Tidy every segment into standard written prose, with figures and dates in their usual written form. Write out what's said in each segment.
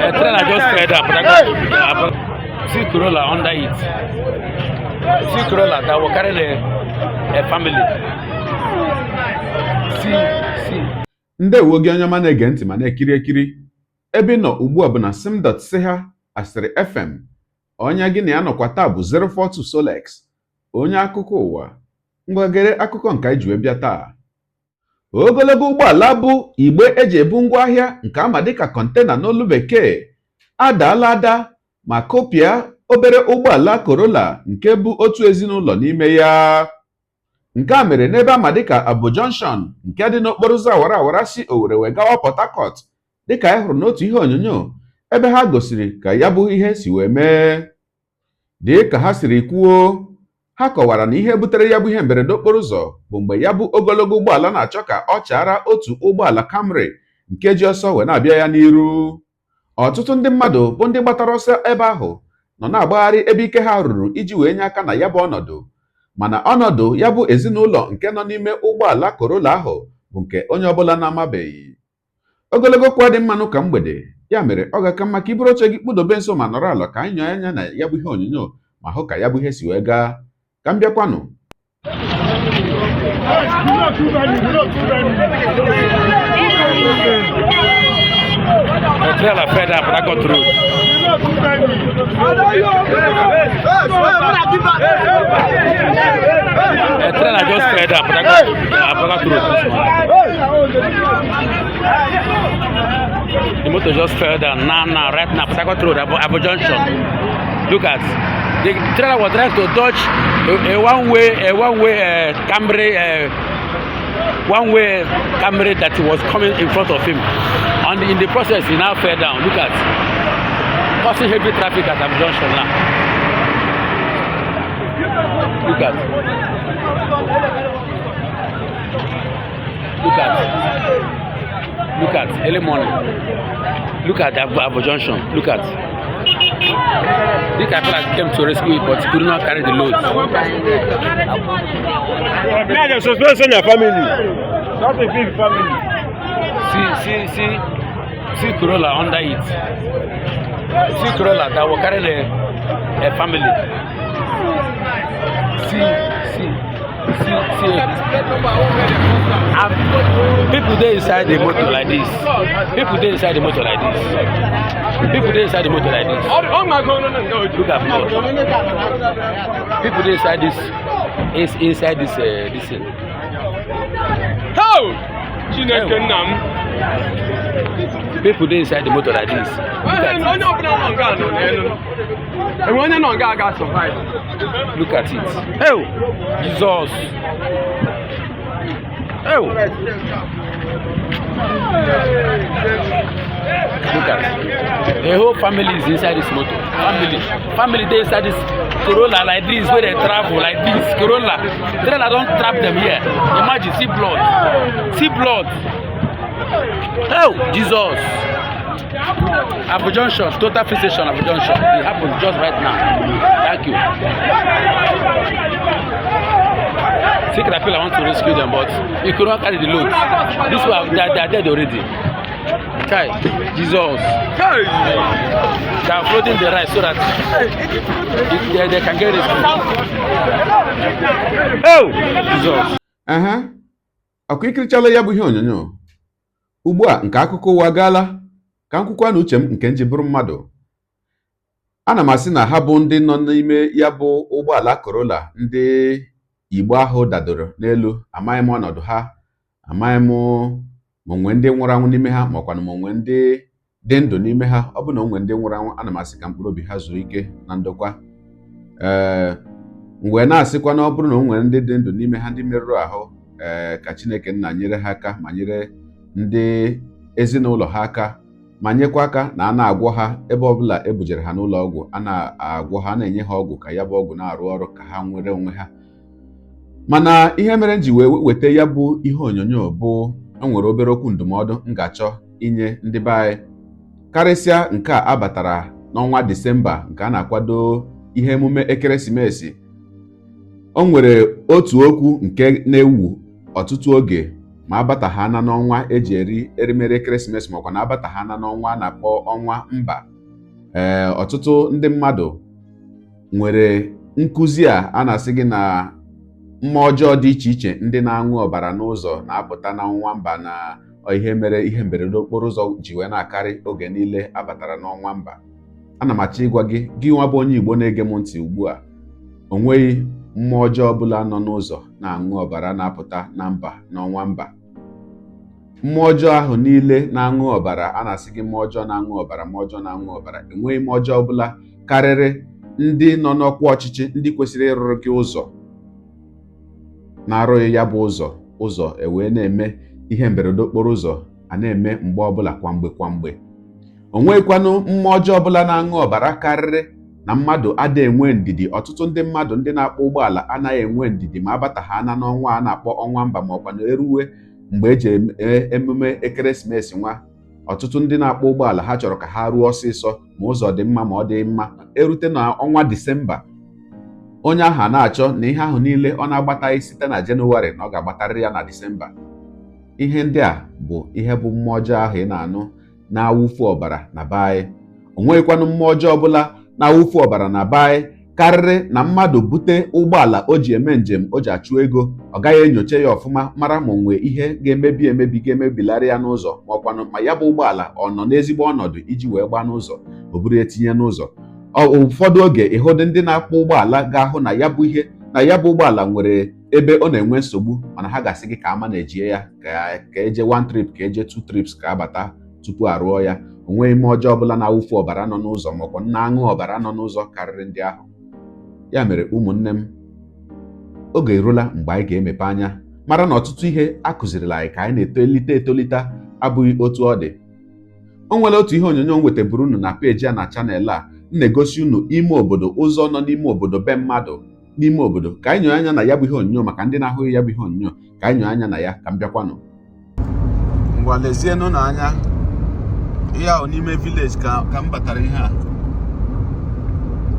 A trailer just fell down. But I see Corolla under it. See Corolla that will carry a family. See, see. Ndewo gị, onye ọma na-ege ntị ma na-ekiri ekiri. Ebe ị nọ ugbu a bụ na sim.si ha Asịrị FM. Onye gị na ya nọkwa taa bụ 042 Solex, onye akụkọ ụwa. Ngwagere akụkọ nke anyị ji wee bịa taa. Ogologo ụgbọala bụ igbe eji ebu ngwaahịa, nke ama dịka container n'olu Bekee, adaala ada ma kụpịa obere ụgbọala Corolla nke bụ otu ezinụlọ n'ime ya. Nke a mere n'ebe ama dịka Abu Junction, nke dị n'okporo ụzọ awara awara si Owerri wee gawa Port Harcourt, dịka anyị hụrụ n'otu ihe onyonyo ebe ha gosiri ka ya bụ ihe si wee mee. Dị ka ha siri kwuo, ha kọwara na ihe butere ya bụ ihe mberede okporo ụzọ bụ mgbe ya bụ ogologo ụgbọala na-achọ ka ọ chara otu ụgbọala Camry nke ji ọsọ wee na-abịa ya n'iru. Ọtụtụ ndị mmadụ bụ ndị gbatara ọsọ ebe ahụ nọ na-agbagharị ebe ike ha ruru iji wee nye aka na ya bụ ọnọdụ, mana ọnọdụ ya bụ ezinụlọ nke nọ n'ime ụgbọala Corolla ahụ bụ nke onye ọbụla na-amabeghị. Ogologo okwu dị mmanụ ka mgbede ya mere ọ ga-aka mma ka iburu oche gị kpụdobe nso ma nọrọ ala ka anyị nyoo anya na ya bụ ihe onyonyo ma hụ ka ya bụ ihe si wee gaa. Ka m bịakwanụ. Not too many, not too many. A trailer fell down Port Harcourt Road. Not too many. A trailer just fell down Port Harcourt Road this morning. The motor just fell down now, now, right now, Port Harcourt Road, Abu Junction. Look at the trailer was trying to dodge a one-way Camry, one-way Camry that was coming in front of him. And in the process, he now fell down. Look at, causing heavy traffic at Abu Junction now. Look at. Look at. Look at early morning. Look at Abu Junction. Look at. The caterpillar came to rescue it, but could not carry the load. Now they suspend your family. Not a big family. See, see, see, see Corolla under it. See Corolla that will carry a family. See, see, see, see. And people dey inside the motor like this. People dey inside the motor like this. People dey inside the motor like this. Look at blood. People dey inside this, is inside this thing. How? Chineke nna m. People dey inside the motor like this. Look at it. Onye ọbụla nọ nga nọ n'elu. Enwe onye nọ nga aga survive. Look at it. Oh, Jesus. Oh. Look at it. A whole family is inside this motor. Family. Family dey inside this Corolla like this, where they travel like this. Corolla. Trailer don trap them here. Imagine, see blood. See blood. Oh, Jesus. Abu Junction, Total Free Station, Abu Junction. It happened just right now. Thank you. See, caterpillar want to rescue them, but he could not carry the load. This one, they are dead already. Kai, Jesus. They are floating the rice so that they can get rescued. Oh, Jesus. Ehe, ọkwa ikirichala ya bụ ihe onyonyo ugbu a nke akụkọ ụwa gaala. Ka m kwukwa na uche m nke nji bụrụ mmadụ, ana m asị na ha bụ ndị nọ n'ime ya bụ ụgbọala Corolla, ndị igbo ahụ dadoro n'elu, amaghị m ọnọdụ ha, amaghị m ma onwe ndị nwụrụ anwụ n'ime ha, ma ọkwanụ ma onwe ndị dị ndụ n'ime ha. Ọ bụ na onwe ndị nwụrụ anwụ, ana m asị ka mkpụrụ obi ha zuru ike na ndokwa. Ee, m wee na-asịkwa na ọ bụrụ na o nwere ndị dị ndụ n'ime ha, ndị merụrụ ahụ, ee, ka Chineke nna nyere ha aka ma nyere ndị ezinụlọ ha aka, ma nyekwa aka na a na-agwọ ha ebe ọbụla e bujere ha n'ụlọ ọgwụ, a na-agwọ ha, na-enye ha ọgwụ, ka ya bụ ọgwụ na-arụ ọrụ, ka ha nwere onwe ha. Mana ihe mere m ji wee weta ya bụ ihe onyonyo bụ o nwere obere okwu ndụmọdụ m ga-achọ inye ndị be anyị, karịsịa nke a abatara n'ọnwa Disemba nke a na-akwado ihe emume ekeresimesi. O nwere otu okwu nke na-ewu ọtụtụ oge Ma abata ha na n'ọnwa eji eri erimeri ekeresimesi, makwa na abata ha na n'ọnwa a na-akpọ ọnwa mba. Ee, ọtụtụ ndị mmadụ nwere nkụzi a na-asị gị na mmụọ ọjọọ dị iche iche ndị na-aṅụ ọbara n'ụzọ na-apụta na ọnwa mba, na ihe mere ihe mberede okporo ụzọ ji wee na-akarị oge niile abatara n'ọnwa mba. Ana m achọ ịgwa gị, gị nwa bụ onye Igbo na-ege m ntị ugbu a, o nweghị mmụọ ọjọọ ọbụla nọ n'ụzọ na-aṅụ ọbara na-apụta na mba n'ọnwa mba. Mmụọ ọjọọ ahụ niile na-aṅụ ọbara a na-asị gị mmụọ ọjọọ na-aṅụ ọbara, mmụọ ọjọọ na-aṅụ ọbara, enweghị mmụọ ọjọọ ọbụla karịrị ndị nọ n'ọkwa ọchịchị, ndị kwesịrị ịrụrụ gị ụzọ na-arụghị ya bụ ụzọ. Ụzọ ewee na-eme ihe mberede okporo ụzọ a na-eme mgbe ọbụla, kwa mgbe kwa mgbe. O nweghịkwanụ mmụọ ọjọọ ọbụla na-aṅụ ọbara karịrị na mmadụ ada enwe ndidi. Ọtụtụ ndị mmadụ, ndị na-akpọ ụgbọala, anaghị enwe ndidi ma abata ha na n'ọnwa a na-akpọ ọnwa mba, ma ọkwa na eruwe mgbe eji emume ekeresimesi nwa. Ọtụtụ ndị na-akpọ ụgbọala, ha chọrọ ka ha ruo ọsịsọ, ma ụzọ dị mma ma ọ dị mma. Erute na ọnwa Disemba, onye ahụ a na-achọ na ihe ahụ niile ọ na-agbataghị site na Jenụwarị na ọ ga-agbatarịrị ya na Disemba. Ihe ndị a bụ ihe bụ mmụọ ọjọọ ahụ ị na-anụ na-awụfu ọbara na be anyị. O nweghịkwanụ mmụọ ọjọọ ọbụla na-awụfu ọbara na be anyị karịrị na mmadụ bute ụgbọala o ji eme njem, o ji achụ ego, ọ gaghị enyocha ya ọfụma mara ma o nwee ihe ga-emebi emebi ga-emebilarị ya n'ụzọ, ma ọkwanụ ma ya bụ ụgbọala ọ nọ n'ezigbo ọnọdụ iji wee gbaa n'ụzọ. O buru etinye n'ụzọ. Ụfọdụ oge, ịhụdị ndị na-akpọ ụgbọala ga-ahụ na ya bụ ihe na ya bụ ụgbọala nwere ebe ọ na-enwe nsogbu, mana ha ga-asị gị ka ama na-ejie ya ka eje one trip, ka eje two trips, ka abata tupu arụọ ya. O nweghị ime ọjọọ ọbụla na-awụfu ọbara nọ n'ụzọ, ma ọkwa na-aṅụ ọbara nọ n'ụzọ karịrị ndị ahụ. Ya mere, ụmụnne m, oge eruola mgbe anyị ga-emepe anya mara na ọtụtụ ihe a kụzirila anyị ka anyị na-etolite etolite abụghị otu ọ dị. O nwere otu ihe onyonyo m wetaburu unu na peji a, na channel a, m na-egosi unu ime obodo, ụzọ nọ n'ime obodo, be mmadụ n'ime obodo. Ka anyị nyoo anya na ya bụ ihe onyonyo. Maka ndị na-ahụghị ya bụ ihe onyonyo, ka anyị nyoo anya na ya, ka m bịakwanụ. Ngwa, lezienụ n'anya ihe ahụ n'ime village ka m batara. Ihe a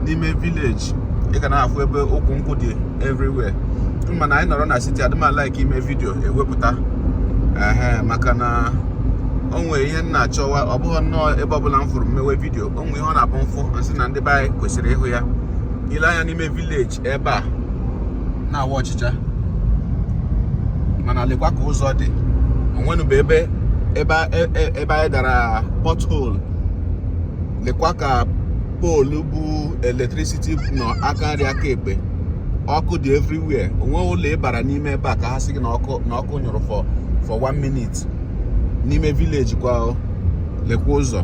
n'ime village, ị ga na-afụ ebe ụkwụ nkwụ dị everywhere. Mana anyị nọrọ na city, adịm like ime video ewepụta ehe, maka na o nwere ihe m na-achọwa. Ọ bụghị nnọọ ebe ọbụla m fụrụ mmewe video. O nwere ihe ọ na-abụ mfụ nsị na ndị be anyị kwesịrị ịhụ ya. Ile anya n'ime village ebe a na-awa ọchịcha, mana lekwa ka ụzọ dị. Onwenụbụ ebe anyị dara pothole. Lekwa ka pole bụ electricity nọ aka nri, aka ekpe, ọkụ dị everywhere. Onwe ụlọ ịbara n'ime ebe a ka ha sị gị na ọkụ nyụrụ for one minute n'ime village kwa o. Lekwa ụzọ.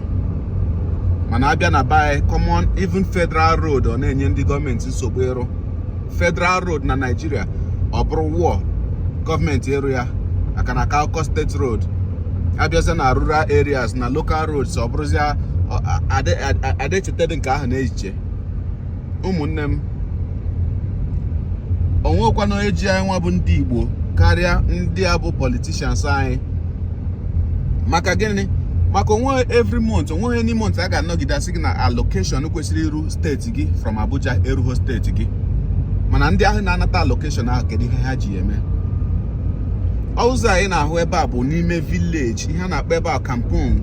Mana abịa na be anyị, common, even federal road, ọ na-enye ndị gọọmenti nsogbu ịrụ federal road na Nigeria. Ọ bụrụ wụọ gọọmenti ịrụ ya aka na akụkọ state road, abịazie na rural areas na local roads, ọ bụrụzie adechetedị nke ahụ na-echiche. Ụmụnne m, onwekwana onye ji anyị nwa bụ ndị Igbo karịa ndị a bụ politicians anyị. Maka gịnị? Maka onwe every month, onweghị any month a ga-anọgide asị gị na allocation kwesịrị iru steeti gị from Abuja erughị steeti gị. Mana ndị ahụ na-anata allocation ahụ, kedu ihe ha ji eme? Ụzọ anyị na-ahụ ebe a bụ n'ime village. Ihe a na-akpọ ebe a kampong.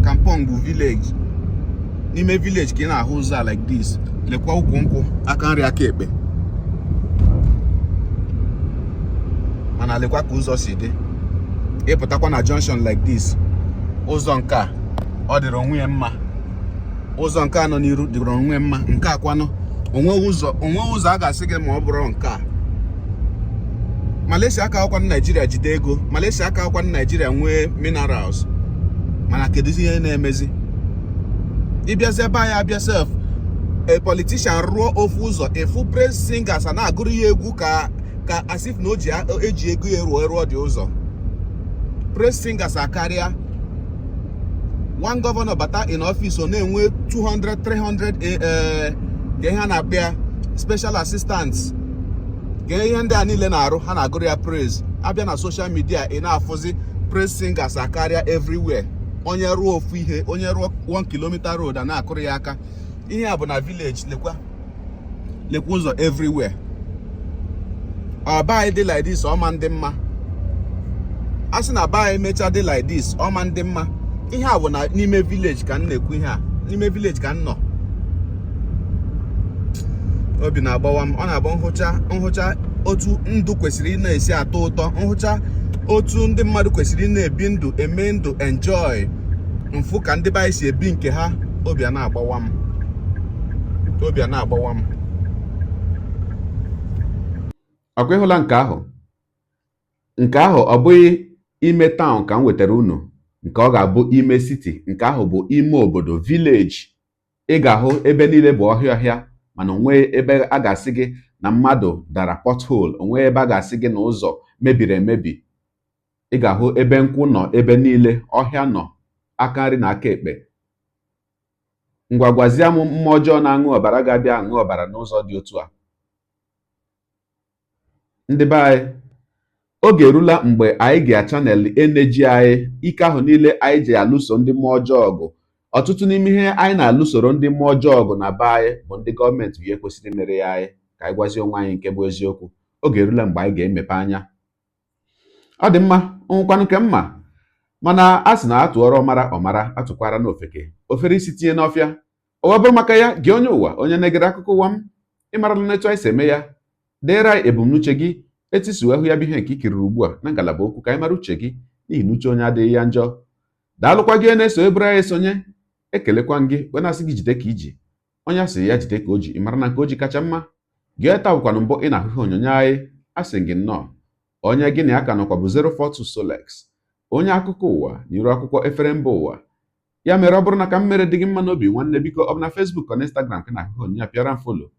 Kampong bụ village. N'ime village ka ị na-ahụ ụzọ a like this. Lekwa ukwu nkwụ aka nri, aka ekpe, mana lekwa ka ụzọ si dị. Ịpụtakwa na junction like this, ụzọ nke a ọ dịrị onwe ya mma, ụzọ nke a nọ n'iru dịrị onwe ya mma. Nke a kwanụ, onwe ụzọ, onwe ụzọ a ga-asị gị ma ọ bụrụ nke a. Malaysia aka akwụkwọ Naijiria jide ego, Malaysia aka akwụkwọ Naijiria nwee minerals, mana kedu ihe na-emezi? Ịbịazi ebe anyị abịa sef, a politician rụọ ofu ụzọ, efu praise singers a na-agụrụ ya egwu ka as if na o ji eji ego ya rụọ rụọ dị ụzọ. Praise singers akarịa. One governor bata in office, ọ na-enwe 200 300 ka ihe a na-akpọ ya special assistants, ka ihe ndị a niile na-arụ, ha na-agụrụ ya praise. Abịa na social media, ị na-afụzi praise singers akarịa everywhere. Onye rụọ ofu ihe, onye rụọ 1 kilometer road, a na-akụrụ ya aka. Ihe a bụ na village. Lekwa, lekwa ụzọ everywhere. Ọba anyị dị like this, ọma ndị mma. A sị na be anyị mechaa dị like this, ọma ndị mma. Ihe a bụ na n'ime village ka m na-ekwu ihe a, n'ime village ka m nọ. Obi na-agbawa m. Ọ na-abụ nhụcha nhụcha otu ndụ kwesịrị ị na-esi atọ ụtọ, nhụcha otu ndị mmadụ kwesịrị ị na-ebi ndụ, eme ndụ, enjoy, mfụ ka ndị be anyị si ebi nke ha, obi a na-agbawa m, obi a na-agbawa m. Ọkwa ịhụla nke ahụ? Nke ahụ ọ bụghị ime town ka m wetara unu, nke ọ ga-abụ ime city. Nke ahụ bụ ime obodo, village. Ị ga-ahụ ebe niile bụ ọhịa ọhịa, mana onwe ebe a ga-asị gị na mmadụ dara pothole, onwe ebe a ga-asị gị na ụzọ mebiri emebi. Ị ga-ahụ ebe nkwụ nọ ebe niile, ọhịa nọ aka nri na aka ekpe. Ngwa, gwazie m mmụọ ọjọọ na-aṅụ ọbara ga-abịa aṅụ ọbara n'ụzọ dị otu a. Ndị be anyị, oge erula mgbe anyị ga-achannel energy anyị, ike ahụ niile anyị ji alụso ndị mmụọ ọjọọ ọgụ. Ọtụtụ n'ime ihe anyị na-alụsoro ndị mmụọ ọjọọ ọgụ na be anyị bụ ndị gọọmenti bụ ihe kwesịrị imere ya anyị. Ka anyị gwazie onwe anyị nke bụ eziokwu. Oge erula mgbe anyị ga-emepe anya. Ọ dị mma nwụkwanụ nke mma, mana a sị na atụọrọ ọmara ọmara, atụkwara n'ofeke ofere isi tinye n'ọfịa. O wee bụrụ maka ya, gị onye ụwa, onye na-egere akụkọ ụwa m, ịmarala n'etu anyị si eme ya. Deere anyị ebumnuche gị, etu isi wee hụ ya bụ ihe nke ikiriri ugbu a, na ngalaba okwu, ka anyị mara uche gị, n'ihi na uche onye adịghị ya njọ. Daalụkwa gị na-eso eburu anyị esonye. Ekelekwa m gị wee na-asị gị jide ka iji. Onye asị ya jide ka o ji, ị mara na nke o ji kacha mma. Gị taa bụkwanụ mbụ ị na-ahụ ihe onyonyo anyị, asị gị nnọọ. Onye gị na ya ka nọkwa bụ 042 Solex, onye akụkọ ụwa na iru akwụkwọ efere mba ụwa. Ya mere, ọ bụrụ na ka m mere dị gị mma n'obi, nwanne, biko, ọ bụ na Facebook ọ na Instagram ka ị na-ahụ ihe onyonyo a, pịara m follow.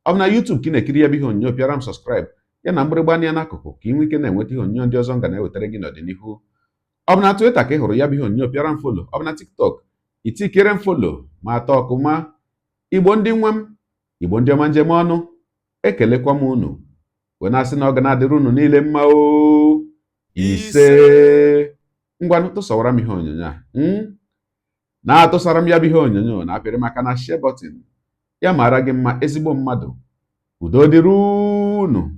Ọ bụ na YouTube ka ị na-ekiri ya bụ ihe onyonyo, pịara m subscribe, ya na mgbịrịgba anya n'akụkụ, ka ị nwee ike na-enweta ihe onyonyo ndị ọzọ m ga na-ewetara gị n'ọdịnihu. Ọ bụ na Twitter ka ị hụrụ ya bụ ihe onyonyo, pịara m follow. Ọ bụ na TikTok, itikere m follow ma atọ ọkụma. Igbo ndị nwe m, Igbo ndị ọma, njem ọnụ, ekelekwa m unu wee na-asị na ọ ga na-adịrị unu niile mma o. Ise. Ngwanụ, tụsawara m ihe onyonyo a, na-atụsara m ya bụ ihe onyonyo, na-apịrị maka na share button. Ya mara gị mma, ezigbo mmadụ. Udo dịrị unu.